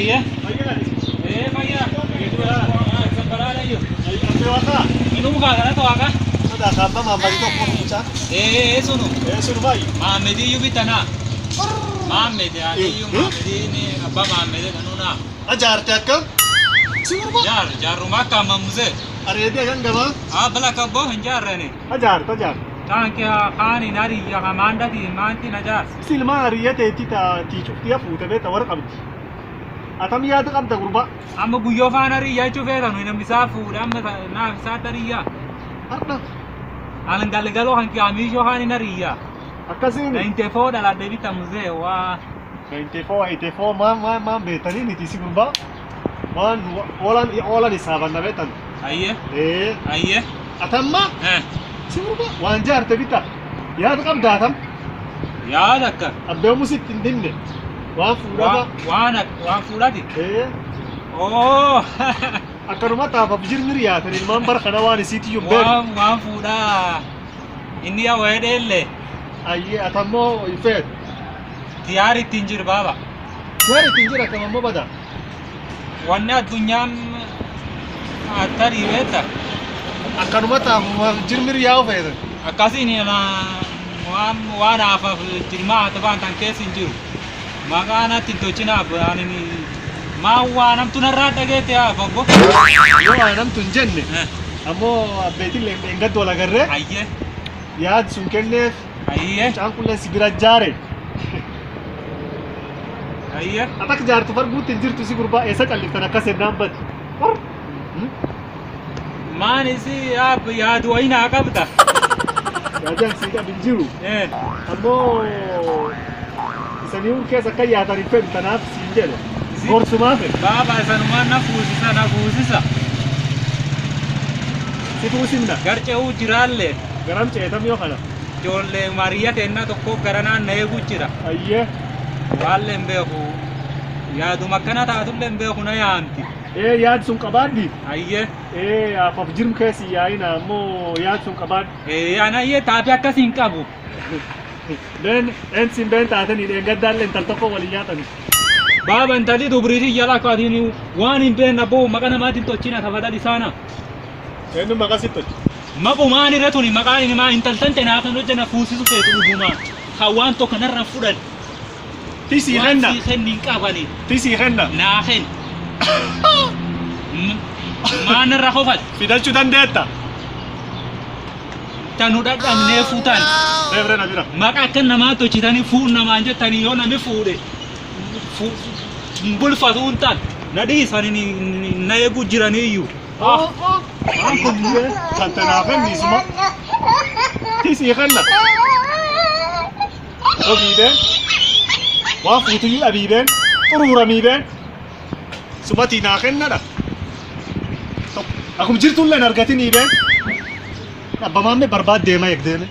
Ayye. Eh, fayyaa. Eh, sunu. Maamedi iyyuu bitanaa. Maamedi iyyuu maamedi abbaa maamedi kanuna. Ajaarte akkam? Jaar jaarruma akka amamuse. Areedee kan gabaa? Ah, bala kabboo hin jaarrani. Ajaarte ajaarte. Taanki kaani nari ya kamaandati maanti na jaar. Silmaa hariyya teetti tii cuftiya fuute beekta warra qabdi. Atam yaada qabda gurbaa. Amma guyyoo faana riyyaa jechuu feetanu namni isaa fuudhe amma naaf isaa dariyyaa. Har'a Alan galgaloo kan kiamiishoo kaani na riyyaa. Akkasiin. 94 dhaladhe bita muzee waa. 94 84 maan maan maan beektanii miti si gurbaa. Waan oolan oolan isaafanna beektan. Ayyee. Ee. Ayyee. Atamma Eh. si gurbaa waan jaarte bita. Yaada qabda atam. Yaada akka. Abbeemu sitti hin dinne. Waan fuudhama. Waan waan fuudhati. Ee. Oo. Akkanuma taafaaf jirmi riyaatan ilmaan bara kana waan isiitti hin beekne. Waan waan fuudhaa. Inni yaa wayii dheelle. Ayyee atammoo hin feetu. Tiyaari ittiin jiru baaba. Tiyaari ittiin jira akkam ammoo bada. Wanni addunyaan attarii beekta. Akkanuma taafaaf jirmi riyaa'u feetan. Akkasiin waan waan haafaaf jirmaa haa tan keessa hin jiru. Maqaa natti hin tolchinaaf ani maa waa namtu narraa dhageette haa faggo. Yoo waa namtu hin jenne ammoo abbeetiin leengaddu wal agarree Ayyee. Yaad sun kenneef Ayyee. mucaan kulleen si bira jaare. Ayyee. Ati akka jaartu farguutti hin jirtu si gurbaa eessa calliftan akkas jennaan badi. Maan isi yaadu wayii naa qabda. Yaadaan sii qabu hin jiru. Eh. Ammoo isanii keessa akka yaatan hin fedhu tanaaf siin jedhe. Gorsumaa fedhu. Baaba isanumaan na fuusisa na fuusisa. Si fuusimna. Garce'uu jiraallee. Garam ceetam yoo kana. Ijoollee mariyya teennaa tokko gara naanna eeguu jira. Ayyee. Waallee hin beeku. Yaaduma akkana taatullee hin beeku na yaamti. Ee yaad sun qabaadhi. Ayyee. Ee afaaf jirm keessi yaa'ina ammoo yaad sun qabaadhi. Ee anayyee taatee akkas hin qabu. Been eensin been taatanii dheengaddaallee intal tokko waliin nyaatanii. Baaba intalli dubriitii jala akka atiin waan hin beekne abboo maqa namaatiin tolchina tafadhal isaana. Eenyu maqaa sitti tolche? Maqumaan irra tuni maqaan inni maa intaltan tenaa kan hojjana fuusisu feetu dhugumaa. Kan waan tokko narra fudhan. Tisii Waan kenna. sii kenni hin qabani. Tisii kenna. Naa kenni. Maan narra kofal. Fidachuu dandeetta. Tanu dhadhabnee fuutan. Reefree na bira. Maqa akka namaa tolchitanii fuun namaan jettanii yoo nami fuudhe bulfatu hin taane na dhiisanii na eeguu jiraniiyyuu. Waan kun biyya kan tanaaf kennisuma. Tisii kenna. Obiibeen. Waan fuutuyyuu dhabiibeen. Xuruuramiibeen. Sumatii naa kennadha. Akkuma jirtullee hin argatiniibeen. Abbamaamme barbaad deema eegdeeme.